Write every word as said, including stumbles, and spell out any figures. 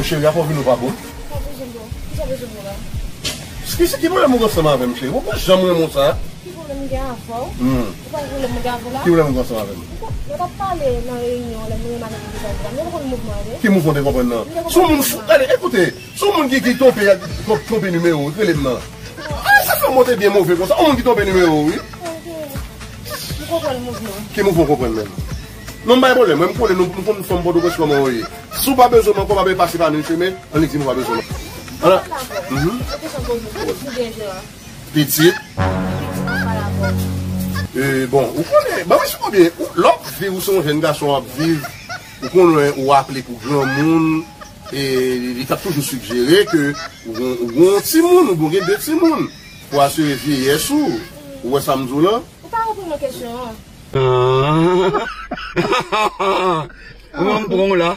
Cheri, apa w vin ou pa bon? Pa bezwen bon. Ki sa bezwen bon la? Ki, ki pwoblèm ou gen ansanm avè m, cheri? Ou pa janm renmen w sa. Ki pwoblèm m gen avè w? Hmm. Ou pa pwoblèm m gen avè w la? Ki pwoblèm ou gen ansanm avè m? Ou pa, nou t ap pale nan reyinyon lè nou remake m deja la. Nou konn mouvman an, wi. Ki mouvman w te konprann nan? Sou moun fou. Gade, ekoute, sou moun ki, ki twonpe, twonpe nimewo, rele m nan. Ah, sa fè w monte byen move konsa. Yon moun ki twonpe nimewo, wi. M konprann mouvman. Ki mouvman w konprann menm? Non, m bay pwoblèm. Mwen, m konnen nou, nou konn fanm Pòtoprens kòman yo ye. Si w pa bezwen m ankò, pa bay pase pa nou chemen, annik di m ou pa bezwen m. Ala. Mhm. Pitit. E, bon, ou konnen, ban mwen sou konbyen, ou, lè w ap viv, ou se yon jèn gason w ap viv, ou konnen, ou aple pou granmoun, e li t ap toujou sijere ke ou gon, ou gon timoun, ou gon gen de timoun, pou asire vyeyès ou. Ou wè sa m di w lan? Ou pa reponn mwen kesyon an. Ou wè m pran w la.